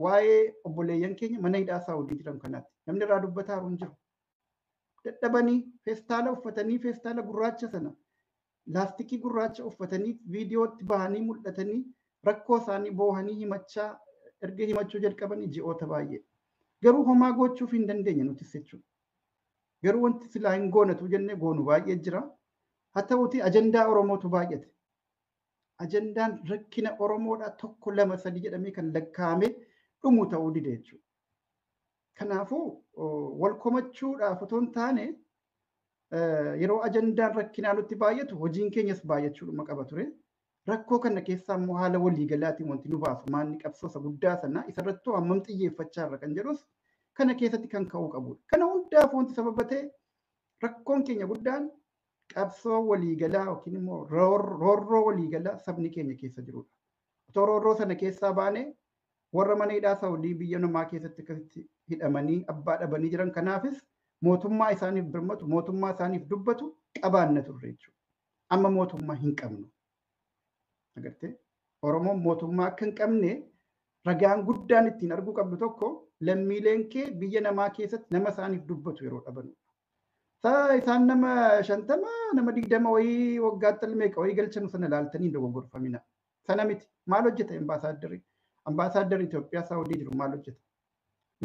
waa'ee obboleeyyan keenya mana hidhaa Saawudii jiran kanaati. Namni irraa dubbataa hin jiru. Dadhabanii feestaala uffatanii, feestaala gurraacha sana, laastikii gurraacha uffatanii, viidiyootti bahanii mul'atanii, rakkoo isaanii boohanii himachaa erga himachuu jalqabanii ji'oota baay'ee. Garuu homaa gochuuf hin dandeenye nutis jechuudha. Garuu wanti silaa hin goonatu jennee goonu baay'ee jira. Haa ta'uuti, ajandaa Oromootu baay'ate. Ajandaan rakkina Oromoodhaa tokko, lama, sadi jedhamee kan lakkaa'ame dhumu ta'uu dide jechuudha. Kanaafuu wal komachuudhaaf otoo hin taane, yeroo ajandaan rakkinaa nutti baay'atu hojiin keenyas baay'achuudhuma qaba ture. Rakkoo kana keessaa immoo haala waliigalaatiin wanti nu baasu maanni qabsoo isa guddaa sana isarrattuu hammam xiyyeeffachaa irra kan jedhus kana keessatti kan ka'uu qabudha. Kana hundaaf wanti sababa ta'e, rakkoon keenya guddaan qabsoo waliigalaa yookiin immoo roorroo waliigalaa sabni keenya keessa jirudha. Otoo roorroo sana keessaa baane, warra mana hidhaa Saawudii biyya namaa keessatti akkasitti hidhamanii abbaa dhabanii jiran kanaafis mootummaa isaaniif birmatu, mootummaa isaaniif dubbatu qabaanna turre jechuudha. Amma mootummaa hin qabnu. Agartee, Oromoon mootummaa akka hin qabne ragaan guddaan ittiin arguu qabdu tokko lammiileen kee biyya namaa keessatti nama isaaniif dubbatu yeroo dhabanudha. Isaan nama 50, nama 20 wayii waggaatti meeqa wayii galchanu sana ilaaltanii hin dogoggorfamina. Sana miti. Maal hojjeta ambaasaadarri? Ambaasaadarri Itoophiyaa Saawudii jiru maal hojjeta?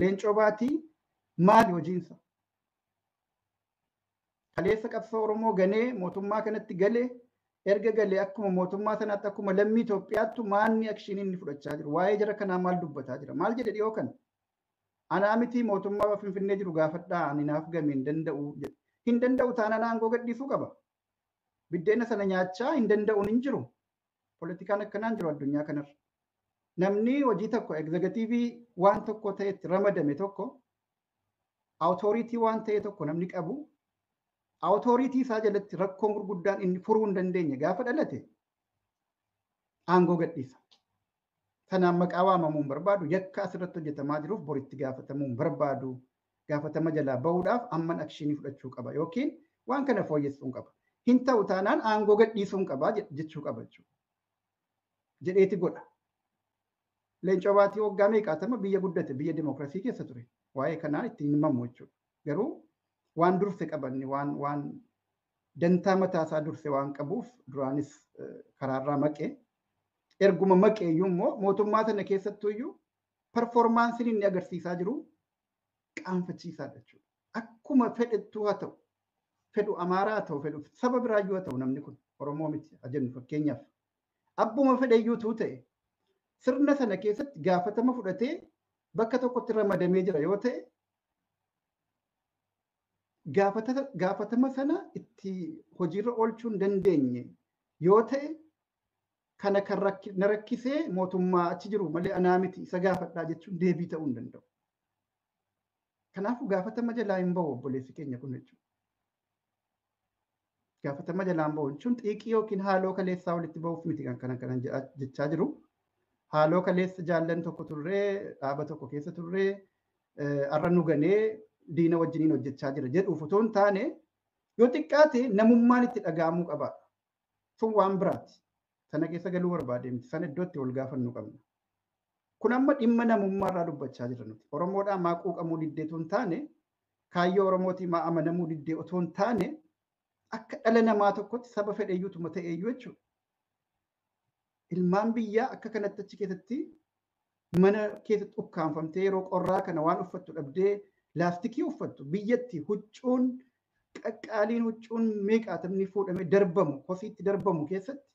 Leencoo Baatii maali hojiinsa? Kaleessa qabsoo Oromoo ganee mootummaa kanatti galee, erga galee akkuma mootummaa sanaatti, akkuma lammii Itoophiyaattu maanni action inni fudhachaa jiru? Waa'ee jara kanaa maal dubbataa jira? Maal jedhe dhiyoo kana? "Anaa miti, mootummaa Finfinnee jiru gaafadhaa, ani naaf game hin danda'u" jedhe. Hin danda'u taanaan aangoo gadhiisuu qaba. Biddeena sana nyaachaa hin danda'uun hin jiru. Poolitikaan akkanaan jiru addunyaa kanarra. Namni hojii tokko executive waan tokko ta'etti ramadame tokko, authority waan ta'e tokko namni qabu, authority isaa jalatti rakkoon gurguddaan inni furuu hin dandeenye gaafa dhalate aangoo gadhiisa. Sanaan maqaa waamamuu hin barbaadu, yakka asirratti hojjetamaa jiruuf boritti gaafatamuu hin barbaadu. Gaafatama jalaa bahuudhaaf amman action fudhachuu qaba yookiin waan kana fooyyessuu qaba. Hin ta'u taanaan aangoo gadhiisuu qaba jechuu qaba jechuudha. Jedheeti godha. Leencoo Baatii waggaa meeqaatama biyya guddate, biyya dimokiraasii keessa ture. Waa'ee kanaa ittiin himamu jechuudha. Garuu waan durse qabanni waan dantaa mataasaa durse waan qabuuf duraanis karaarraa maqee, erguma maqee iyyuu immoo mootummaa sana keessattuu iyyuu performanceiin inni agarsiisaa jiru qaanfachiisaadha jechuudha. Akkuma fedhettuu haa ta'u, fedhu Amaaraa haa ta'u, fedhu saba biraayyuu haa ta'u, namni kun Oromoo miti haa jennu fakkeenyaaf. Abbuma fedheyyuutuu ta'e, sirna sana keessatti gaafatama fudhatee bakka tokkotti ramadamee jira yoo ta'e, gaafatama sana itti hojiirra oolchuu hin dandeenye yoo ta'e, kana kan na rakkisee mootummaa achi jiru malee anaa miti, isa gaafadhaa jechuun deebii ta'uu hin danda'u. Kanaafuu gaafatama jalaa hin bahu obboleessi keenya kun jechuudha. Gaafatama jalaa hin bahu jechuun xiiqii yookiin haaloo kaleessaa walitti bahuuf miti kan kana kanan jechaa jiru. Haaloo kaleessa jaallan tokko turree, dhaaba tokko keessa turree, har'a nu ganee diina wajjiniin hojjechaa jira jedhuuf otoo hin taane, yoo xiqqaate namummaan itti dhaga'amuu qaba. Sun waan biraati. Sana keessa galuu barbaade miti. Sana iddootti wal gaafannuu qabna. Kun amma dhimma namummaa irraa dubbachaa jira nuti. Oromoodhaa maa quuqamuu diddee otoo hin taane, kaayyoo Oromootii maa amanamuu diddee otoo hin taane, akka dhala namaa tokkotti saba fedheyyuutuma ta'eyyuu jechuudha. Ilmaan biyyaa akka kanatti achi keessatti mana keessatti ukkaanfamtee, yeroo qorraa kana waan uffattu dhabdee laastikii uffattu, biyyatti huccuun qaqqaaliin, huccuun meeqaatamni fuudhamee darbamu, kosiitti darbamu keessatti,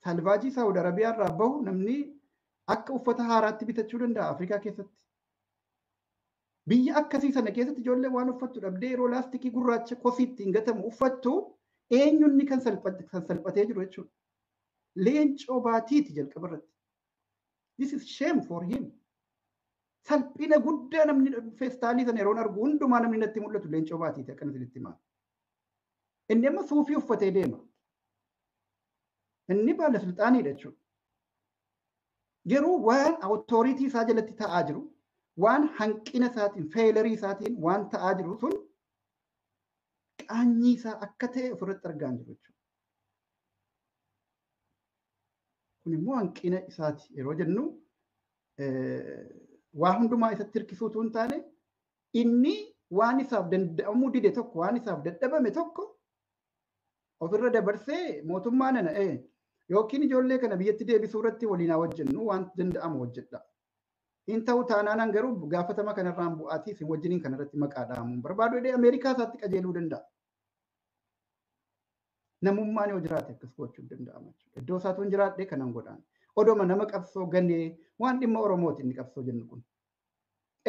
salvaajii Saawud Arabiyaa irraa bahu namni akka uffata haaraatti bitachuu danda'a Afrikaa keessatti. Biyya akkasii sana keessatti ijoollee waan uffattu dhabdee yeroo laastikii gurraacha kosiitti hin gatamu uffattu, eenyunni kan salphatee jiru jechuudha? Leencoo Baatiiti jalqaba irratti. This is shame for him. Salphina guddaa namni feestaalii sana yeroon argu hundumaa namni natti mul'atu Leencoo Baatiiti akkana isinitti himaa. Inni amma suufii uffatee deema. Inni baalasulxaaniidha jechuudha. Garuu waan authority isaa jalatti ta'aa jiru, waan hanqina isaatiin, failure isaatiin waan ta'aa jiru sun qaanyii isaa akka ta'e ofirratti argaa jiru jechuudha. Kun immoo hanqina isaati yeroo jennu Waa hundumaa isatti hirkisuutu hin taane inni waan isaaf danda'amuu dide tokko waan isaaf dadhabame tokko ofirra dabarsee mootummaa nana yookiin ijoollee kana biyyatti deebisuu irratti waliin haa hojjennu waan danda'amu hojjedha. Hin ta'u taanaan garuu gaafatama kanarraan bu'aatii isin wajjiniin kanarratti maqaa dhaamuun barbaadu jedhee Ameerikaa isaatti qajeeluu danda'a. Namummaan yoo jiraate akkas gochuu danda'ama jechuudha. Iddoo isaatu hin jiraadhe kanan godhaan. Odoma nama qabsoo ganee waan dhimma Oromooti inni qabsoo jennu kun.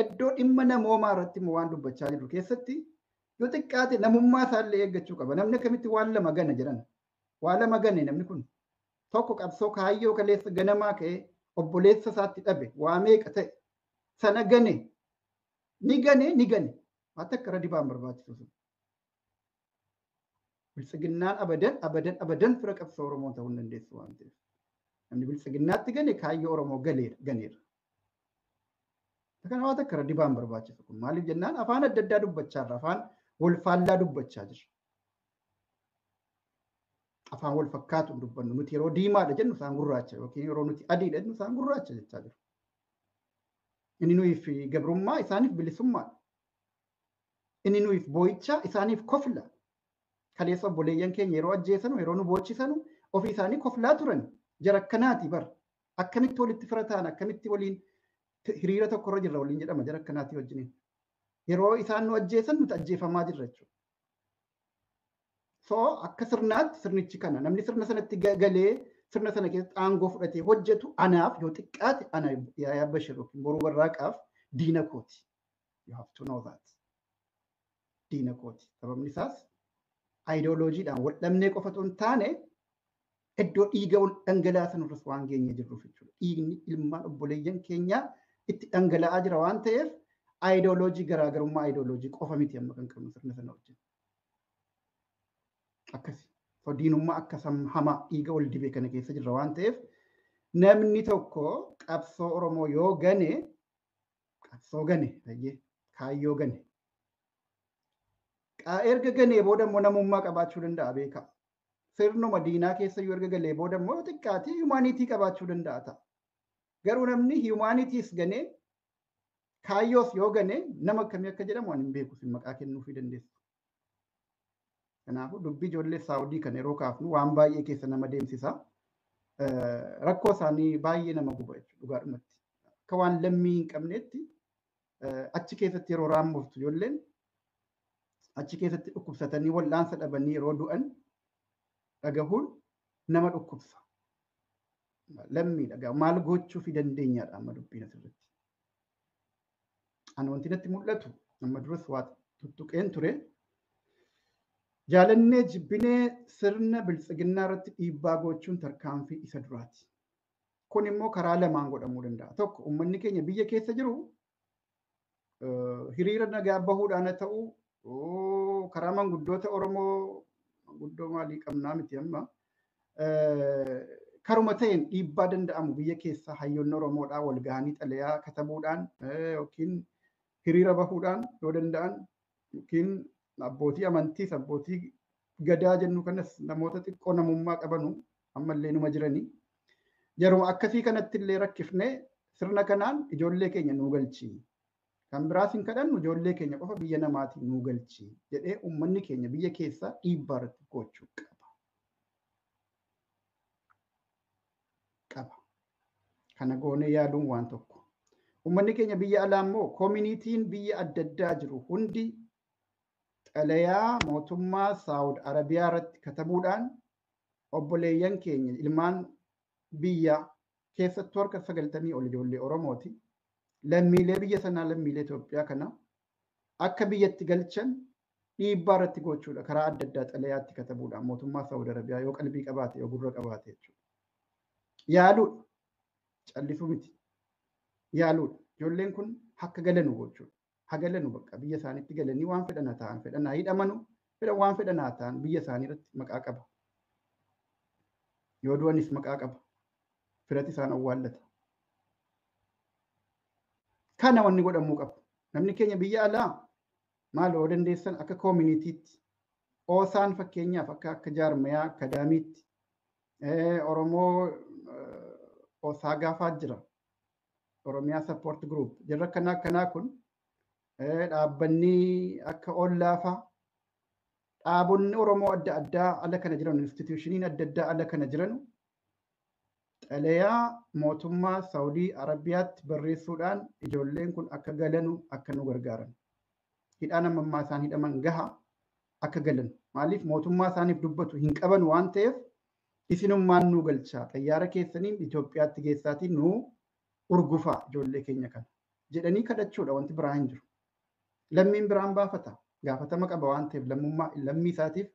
Iddoo dhimma namoomaa irratti immoo waan dubbachaa jirru keessatti yoo xiqqaate namummaa isaallee eeggachuu qaba. Namni akkamitti waan lama gana jedhan. Waa lama gane namni kun. Tokko qabsoo kaayyoo kaleessa ganamaa ka'ee obboleessa isaatti dhabe waa meeqa ta'e sana gane ni gane ni gane waan takka irra dibaan barbaachisu sun. Biltsiginnaan abadan abadan abadan fira qabsoo Oromoo ta'uu hin dandeessu waan ta'eef. Namni biltsiginnaatti gane kaayyoo Oromoo ganeera. Kana waan takka irra dibaan barbaachisu kun maaliif jennaan afaan adda addaa dubbachaa jirra afaan wal faallaa dubbachaa jirra. Afaan wal fakkaatu hin dubbannu nuti yeroo diimaadha jennu isaan gurraacha yookiin yeroo nuti adiidha jennu isaan gurraacha jechaa jiru. Inni nuyiif gabrummaa isaaniif bilisummaadha. Inni nuyiif boo'icha isaaniif kofla. Kaleessa obboleeyyan keenya yeroo ajjeesanu yeroo nu boochisanu ofii isaanii koflaa turan jara akkanaati bara. Akkamitti walitti fira ta'an akkamitti waliin hiriira tokkorra jirra waliin jedhama jara akkanaati wajjiniin. Yeroo isaan nu ajjeesan nuti ajjeefamaa jirra jechuudha. So akka sirnaatti sirnichi kana namni sirna sanatti galee sirna sana keessatti aangoo fudhatee hojjetu anaaf yoo xiqqaate ana Yaayaa Bashir yookiin Boruu Barraaqaaf diina kooti. You have to know that. Diina kooti. Sababni isaas aayidooloojiidhaan wal dhabnee qofa otoo hin taane iddoo dhiiga wal dhangalaasan irras waan geenye jirruuf jechuudha. Dhiigni ilmaan obboleeyyan keenyaa itti dhangala'aa jira waan ta'eef aayidooloojii garaagarummaa aayidooloojii qofa miti amma kan qabnu sirna sana wajjin. Akkasi. Diinummaa akka hamaa dhiiga wal dibee kana keessa jirra waan ta'eef namni tokko qabsoo Oromoo yoo gane qabsoo gane kaayyoo gane. Erga ganee booda immoo namummaa qabaachuu danda'a beekaa. Sirnuma diinaa keessa yoo erga galee booda immoo xiqqaati humaanitii qabaachuu danda'a ta'a. Garuu namni humaanitiis ganee kaayyoos yoo gane nama akkamii akka jedhamu ani hin beeku sin maqaa kennuufii dandeessu. Kanaafuu dubbii ijoollee Saawudii kana yeroo kaafnu waan baay'ee keessa nama deemsisa. Rakkoo isaanii baay'ee nama guba jechuudha dhugaadhumatti. Akka waan lammii hin qabneetti achi keessatti yeroo raammooftu ijoolleen achi keessatti dhukkubsatanii wal'aansa dhabanii yeroo du'an dhagahuun nama dhukkubsa. Lammii dhagaa maal gochuu fi dandeenyaadha amma dubbiin asirratti. Ani wanti natti mul'atu amma duras waa tuttuqeen ture. Jaalannee jibbinee sirna biltsiginnaa irratti dhiibbaa gochuun tarkaanfii isa duraati. Kun immoo karaa lamaan godhamuu danda'a. Tokko uummanni keenya biyya keessa jiru hiriira nagaa bahuudhaan haa ta'u karaa manguddoota Oromoo manguddoo maalii qabnaa miti amma karuma ta'een dhiibbaa danda'amu biyya keessa hayyoonni Oromoodhaa wal gahanii xalayaa katabuudhaan yookiin hiriira bahuudhaan yoo danda'an yookiin abbootii amantiis abbootii gadaa jennu kanas namoota xiqqoo namummaa qabanu ammallee numa jiranii. Yeroo akkasii kanatti illee rakkifnee sirna kanaan ijoollee keenya nuu galchi. Kan biraas hin kadhannu ijoollee keenya qofa biyya namaatiin nuu galchi jedhee uummanni keenya biyya keessaa dhiibbaa irratti gochuu qaba. Qaba. Kana goonee yaaduun waan tokko. Uummanni keenya biyya alaa immoo koominiitiin biyya adda addaa jiru hundi xalayaa mootummaa Saawud Arabiyaa irratti katabuudhaan obboleeyyan keenya ilmaan biyya keessattuu harka 90 ol ijoollee Oromooti. Lammiilee biyya sanaa lammiilee Itoophiyaa kana akka biyyatti galchan dhiibbaa irratti gochuudha karaa adda addaa xalayaatti katabuudhaan mootummaa Saawud Arabiyaa yoo qalbii qabaate yoo gurra qabaate jechuudha. Yaaluudha. Callisuu miti. Yaaluudha. Ijoolleen kun akka galanu gochuudha. Hagalanu bakka biyya isaaniitti galanii waan fedhan haa ta'an fedhan haa hidhamanu fedhan waan fedhan haa ta'an biyya isaanii irratti maqaa qaba. Yoo du'anis maqaa qaba. Firatti isaan awwaallata. Kana wanni godhamuu qabu. Namni keenya biyya alaa maal yoo dandeessan akka koominiitiitti oosaan fakkeenyaaf akka akka jaarmayaa akadaamiitti Oromoo oosaa gaafaa jira. Oromiyaa Support Group jarra akkanaa akkanaa kun dhaabbanni akka ollaafaa dhaabonni Oromoo adda addaa ala kana jiran instituushiniin adda addaa ala kana jiran xalayaa mootummaa Saawudii Arabiyaatti barreessuudhaan ijoolleen kun akka galanu akka nu gargaaran. Hidhaan ammammaa isaan hidhaman gaha akka galan. Maaliif mootummaa isaaniif dubbatu hin qaban waan ta'eef isinummaan nu galchaa xayyaara keessaniin Itoophiyaatti geessaatiin nu urgufaa ijoollee keenya kana jedhanii kadhachuudha wanti biraa hin jiru. Lammiin biraan baafata. Gaafatama qaba waan ta'eef lammummaa lammii isaatiif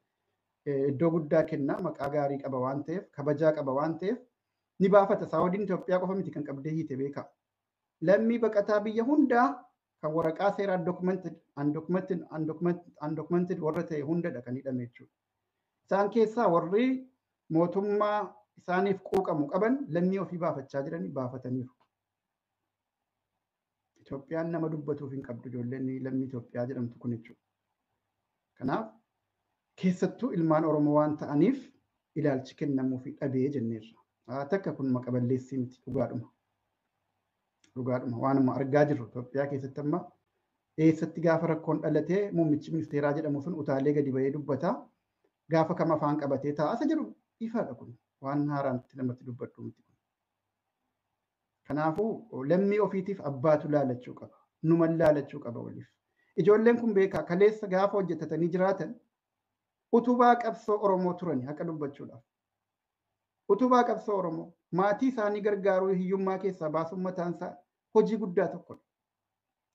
iddoo guddaa kenna maqaa gaarii qaba waan ta'eef kabajaa qaba waan ta'eef ni baafata. Saawudiin Itoophiyaa qofa miti kan qabdee hiite beekaa. Lammii baqataa biyya hundaa kan waraqaa seeraa undocumented undocumented undocumented warra ta'e hundadha kan hidhame jechuudha. Isaan keessaa warri mootummaa isaaniif quuqamu qaban lammii ofii baafachaa jiranii baafataniiru. Itoophiyaan nama dubbatuuf hin qabdu ijoolleen lammii Itoophiyaa jedhamtu kun jechuudha. Kanaaf keessattuu ilmaan Oromoo waan ta'aniif ilaalchi kennamuufi dhabee jenneerra. Haa takka kun maqa balleessii miti dhugaadhuma. Dhugaadhuma waanuma argaa jirru Itoophiyaa keessatti amma eessatti gaafa rakkoon dhalatee muummichi ministeeraa jedhamu sun utaalee gadi ba'ee dubbata. Gaafa kam afaan qabatee taa'a isa jedhu ifaadha kun waan haaraatti namatti dubbadhu miti kun. Kanaafuu lammii ofiitiif abbaatu laalachuu qaba. Numan laalachuu qaba waliif. Ijoolleen kun beekaa kaleessa gaafa hojjetatanii jiraatan utubaa qabsoo Oromoo turani haqa dubbachuudhaaf. Utubaa qabsoo Oromoo maatii isaanii gargaaruu hiyyummaa keessaa baasuun mataan isaa hojii guddaa tokkodha.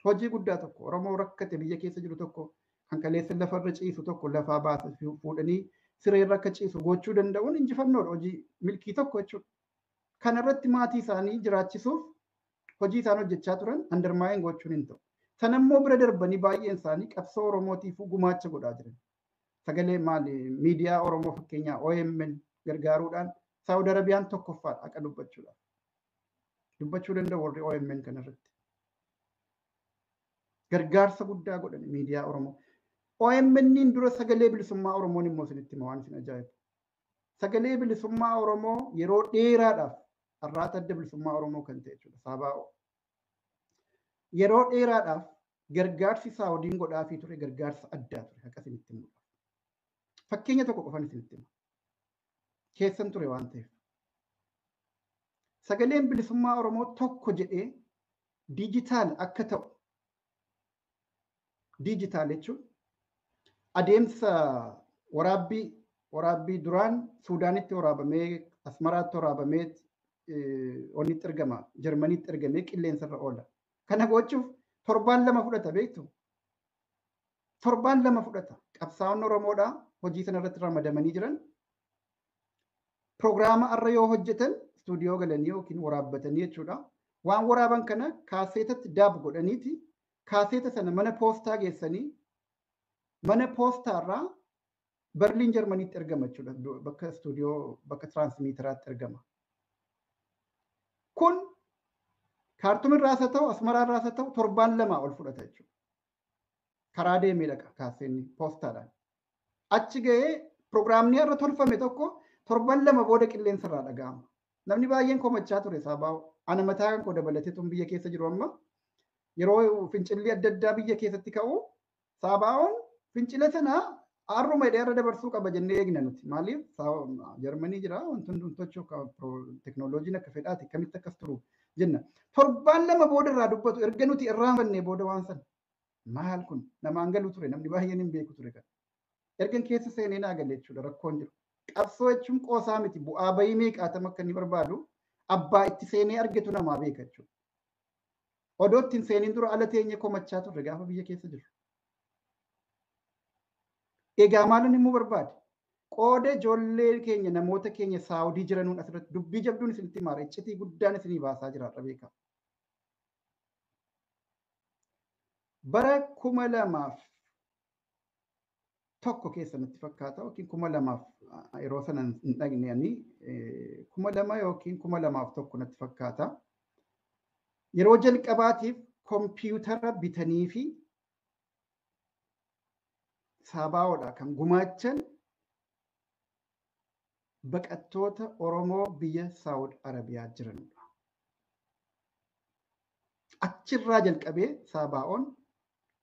Hojii guddaa tokko Oromoo rakkate biyya keessa jiru tokko kan kaleessa lafarra ciisu tokko lafaa baasa fuudhanii sireerra akka ciisu gochuu danda'uun injifannoodha hojii milkii tokko jechuudha. Kanarratti maatii isaanii jiraachisuuf hojii isaan hojjechaa turan undermine gochuun hin ta'u. Sanammoo bira darbanii baay'een isaanii qabsoo Oromootiif gumaacha godhaa jiran. Sagalee maali miidiyaa Oromoo fakkeenyaa OMN gargaaruudhaan Saawud Arabiyaan tokkoffaadha haqa dubbachuudhaaf. Dubbachuu danda'u warri OMN kanarratti. Gargaarsa guddaa godhan miidiyaa Oromoo. OMN'n dura sagalee bilisummaa Oromoon immoo isinitti hima waan isin ajaa'ibu. Sagalee bilisummaa Oromoo yeroo dheeraadhaaf har'aata adda bilisummaa Oromoo kan ta'e jechuudha. Saabaa'oo. Yeroo dheeraadhaaf gargaarsi Saawudiin godhaafii ture gargaarsa addaa ture haqa isinitti himuudhaaf. Fakkeenya tokko qofan isinitti hima. Keessan ture waan ta'eef. Sagaleen bilisummaa Oromoo tokko jedhee diijitaal akka ta'u diijitaal jechuun adeemsa waraabbii duraan Suudaanitti waraabamee Asmaraatti waraabamee onitti ergama Jarmaniitti ergamee qilleensarra oola. Kana gochuuf torbaan lama fudhata beektu. Torbaan lama fudhata. Qabsaa'onni Oromoodhaa hojii sanarratti ramadamanii jiran Piroogiraama arra yoo hojjetan istuudiyoo galanii yookiin waraabbatanii jechuudha. Waan waraaban kana kaaseetatti daab godhaniiti kaaseeta sana mana poostaa geessanii mana poostaarraa Berliin Jarmaniitti ergama jechuudha. Bakka istuudiyoo bakka tiraansmiiteraatti ergama. Kun Kaartumirraas haa ta'u Asmaraarraas haa ta'u torbaan lamaa ol fudhata jechuudha. Karaa deemee dhaqa kaaseenni poostaadhaan. Achi ga'ee piroogiraamni irra tolfame tokko torban lama booda qilleensarraa dhaga'ama. Namni baay'een komachaa ture Saabaa'oo. Ana mataa kan koo dabalatee tun biyya keessa jiru amma yeroo fincilli adda addaa biyya keessatti ka'u Saabaa'oon fincila sana har'uma hidhee irra dabarsuu qaba jennee eegna nuti. Maaliif Jarmanii jira wanti hunduu tochuu teknooloojiin akka fedhaati akkamitti akkas turu jenna. Torbaan lama booda irraa dubbatu erga nuti irraanfannee booda waan sana maal kun namaan galu ture namni baay'een hin beeku ture kan. Ergan keessa seenee naa gale jechuudha rakkoon jiru. Qabsoo jechuun qoosaa miti bu'aa bayii meeqaatama akka inni barbaadu abbaa itti seenee argatu namaa beeka jechuudha. Odoo ittiin seeniin dura ala teenye komachaa turre gaafa biyya keessa jiru. Egaa maalin immoo barbaade? Qooda ijoollee keenya namoota keenya Saawudii jiranuun asirratti dubbii jabduun isinitti himaara iccitii guddaan isinii baasaa jira har'a beekaa. Bara 2001 keessa natti fakkaata yookiin 2000 yeroo sana hin dhaqne ani 2000 yookiin 2001 natti fakkaata. Yeroo jalqabaatiif kompiitara bitanii fi Saabaa'oodha kan gumaachan baqattoota Oromoo biyya Saawud Arabiyaa jiranidha. Achirraa jalqabee Saabaa'oon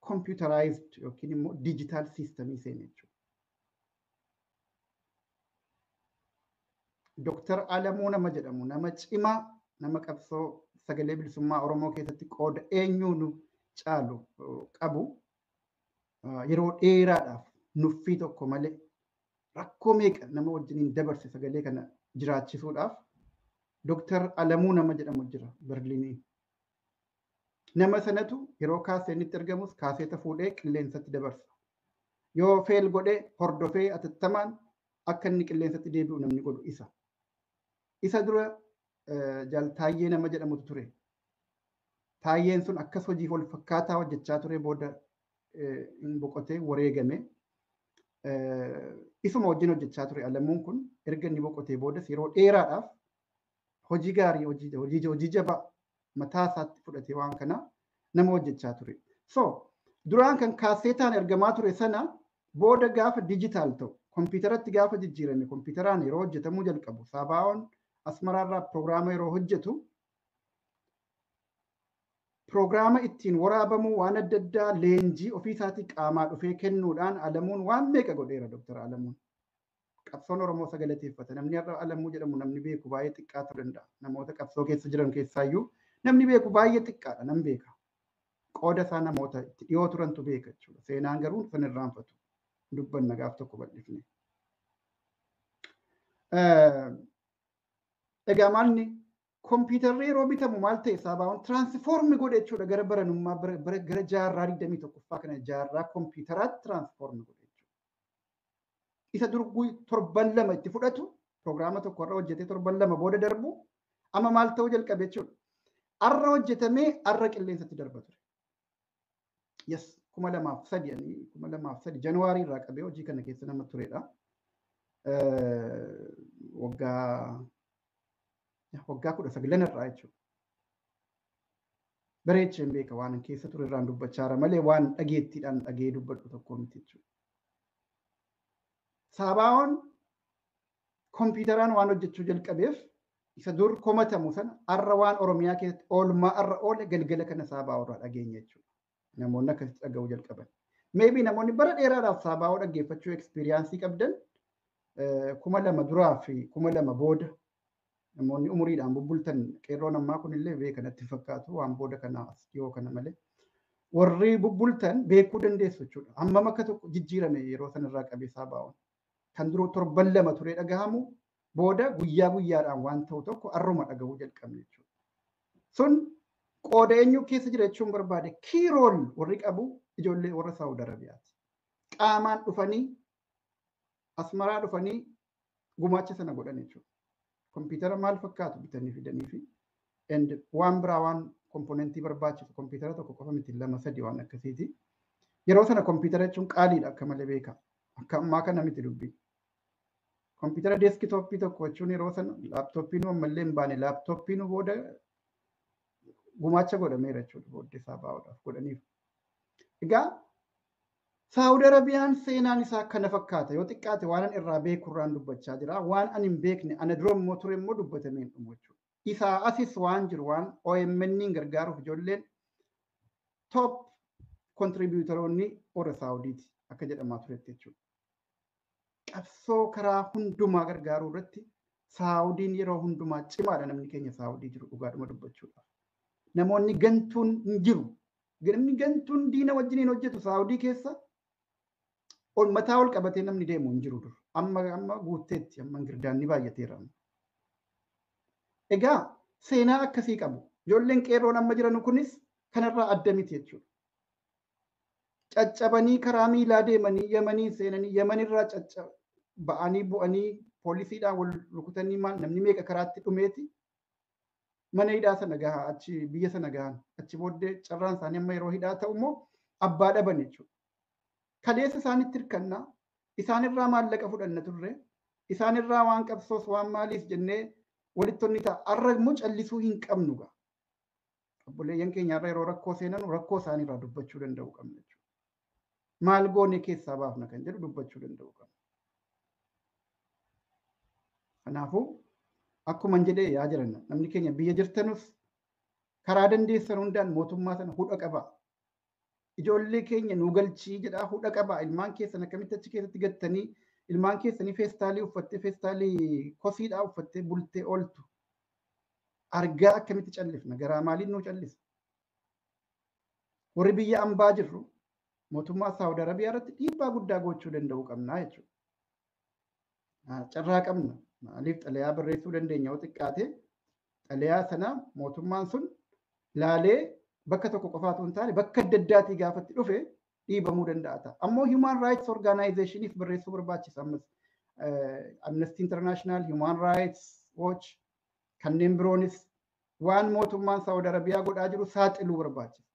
computerized yookiin immoo digital systemii seene jechuudha. Dooktar Alamuu nama jedhamu nama cimaa nama qabsoo sagalee bilisummaa Oromoo keessatti qooda eenyuun caalu qabu yeroo dheeraadhaaf nuffii tokko malee rakkoo meeqa nama wajjiniin dabarse sagalee kana jiraachisuudhaaf Dooktar Alamuu nama jedhamu jira Berliinii. Nama sanatu yeroo kaaseenitti argamus kaaseeta fuudhee qilleensatti dabarsa. Yoo feel godhee hordofee atattamaan akka inni qilleensatti deebi'u namni godhu isa. Isa dura jaal Taayyee nama jedhamutu ture. Taayyeen sun akkas hojii wal fakkaataa hojjechaa ture booda hin boqotee wareegame. Isuma wajjin hojjechaa ture Alamuun kun erga inni boqotee boodas yeroo dheeraadhaaf hojii gaarii hojii jabaa mataa isaatti fudhatee waan kana nama hojjechaa ture. So duraan kan kaaseetaan ergamaa ture sana booda gaafa dijitaal ta'u kompiitaratti gaafa jijjiirame kompiitaraan yeroo hojjetamuu jalqabu Saabaa'oon Asmaraarraa piroogiraama yeroo hojjetu piroogiraama ittiin waraabamuu waan adda addaa leenjii ofiisaatii qaamaa dhufee kennuudhaan Alamuun waan meeqa godheera Dooktar Alamuun. Qabsoon Oromoo sagalateeffata. Namni har'a Alamuu jedhamu namni beeku baay'ee xiqqaa ta'uu danda'a. Namoota qabsoo keessa jiran keessaayyuu namni beeku baay'ee xiqqaadha nam beeka. Qooda isaa namoota itti dhiyoo turantu beeka jechuudha. Seenaan garuu san irraanfatu. Dubbanna gaaf tokko bal'ifne. Egaa maalni kompiitarri yeroo bitamu maal ta'e Saabaa'oon tiraansfoormi godhe jechuudha gara baranummaa gara jaarraa 21ffaa kana jaarraa kompiitaraatti tiraansfoormi godhe jechuudha. Isa dur torban lama itti fudhatu piroogiraama tokko irra hojjetee torban lama booda darbu amma maal ta'uu jalqabe jechuudha. Arra hojjetamee arra qilleensatti darba ture. Yes, 2003 2003 Januwaarii irraa qabee hojii kana keessa nama turedha. Waggaa 19 irraa jechuudha. Bareecheen beeka waan keessa ture irraan dubbachaa jira malee waan dhageettiidhaan dhagee dubbadhu tokko miti jechuudha. Saabaa'oon kompiitaraan waan hojjechuu jalqabeef isa dur komatamu sana arra waan Oromiyaa keessatti oolmaa arra oole galgala kana Saabaa'oo irraa dhageenya jechuudha. Namoonni akkasitti dhaga'uu jalqaban. Maybe namoonni bara dheeraadhaaf Saabaa'oo dhaggeeffachuu ekspiriyaansii qabdan 2000 duraa fi 2000 booda namoonni umuriidhaan bubbultan qeerroon ammaa kunillee beekanatti fakkaatu waan booda kana as dhiyoo kana malee. Warri bubbultan beekuu dandeessu jechuudha. Hammam akka tokko jijjiirame yeroo sanarraa qabee Saabaa'oon. Kan duruu torban lama turee dhagahamu booda guyyaa guyyaadhaan waan ta'u tokko arruma dhagahuu jalqabne jechuudha. Sun qooda eenyu keessa jira jechuun barbaade kiirool warri qabu ijoollee warra Saawud Arabiyaati. Qaamaan dhufanii Asmaraa dhufanii gumaacha sana godhan jechuudha. Kompiitara maal fakkaatu bitanii fidanii fi and waan biraa waan komponentii barbaachisu kompiitara tokko qofa miti 2 3 waan akkasiiti. Yeroo sana kompiitara jechuun qaaliidha akka malee beeka. Akka ammaa kana miti dubbii. Kompiitara deeskitooppii tokko jechuun yeroo sana laaptooppiin ammallee hin baane laaptooppiin booda gumaacha godhameera jechuudha booddee Saabaa'oodhaaf godhaniif. Egaa Saawud Arabiyaan seenaan isaa kana fakkaata. Yoo xiqqaate waan ani irraa beeku irraan dubbachaa jira. Waan ani hin beekne ana dura immoo ture immoo dubbatamee hin dhumu jechuudha. Isaa asis waan jiru waan OMN gargaaruuf ijoolleen top kontribiiyutaroonni warra Saawudiiti akka jedhamaa turetti jechuudha. Qabsoo karaa hundumaa gargaaruu irratti Saawudiin yeroo hundumaa cimaadha namni keenya Saawudii jiru dhugaadhuma dubbachuudhaaf. Namoonni gantuun hin jiru. Namni gantuun diina wajjiniin hojjetu Saawudii keessa ol mataa ol qabatee namni deemu hin jiru dur. Amma guutteetti amma girdaanni baay'ateera. Egaa seenaa akkasii qabu. Ijoolleen qeerroon amma jiran kunis kanarraa adda miti jechuudha. Caccabanii karaa miilaa deemanii Yamanii seenanii Yamanirraa ba'anii bu'anii poolisiidhaan wal rukutanii maal namni meeqa karaatti dhumeeti mana hidhaa sana gahaa achi biyya sana gahan achi booddee carraan isaanii amma yeroo hidhaa ta'u immoo abbaa dhaban jechuudha. Kaleessa isaanitti hirkannaa isaanirraa maallaqa fudhanna turre isaanirraa waan qabsoos waan maaliif jennee walitti ta'a arra immoo callisuu hin qabnu gaa. Obboleeyyan keenyarra yeroo rakkoo seenan rakkoo isaaniirraa dubbachuu danda'uu qabna jechuudha. Maal goone keessaa baafna kan jedhu dubbachuu danda'uu qabna. Kanaafuu akkuma jedhee yaa jiran namni keenya biyya jirtanus Karaa dandeessan hundaan mootummaa sana hudha qabaa. Ijoollee keenya nu galchii jedhaa hudha qabaa. Ilmaan keessan akkamitti achi keessatti gattanii ilmaan keessanii feestaalii uffattee, feestaalii kosiidhaa uffattee bultee ooltu. Argaa akkamitti callifna? Garaa maaliin nu callisa? Warri biyya ambaa jirru mootummaa Saawud Arabiyaa irratti dhiibbaa guddaa gochuu danda'uu qabna jechuudha. Carraa qabna. Maaliif xalayaa barreessuu dandeenya yoo xiqqaate, xalayaa sana mootummaan sun laalee bakka tokko qofaatu hin taane bakka adda addaatii gaafatti dhufe dhiibamuu danda'a ta'a. Ammoo Human Rights Organizationiif barreessuu barbaachisa ammas. Amnesty International, Human Rights Watch, kanneen biroonis waan mootummaan Saawud Arabiyaa godhaa jiru saaxiluu barbaachisa.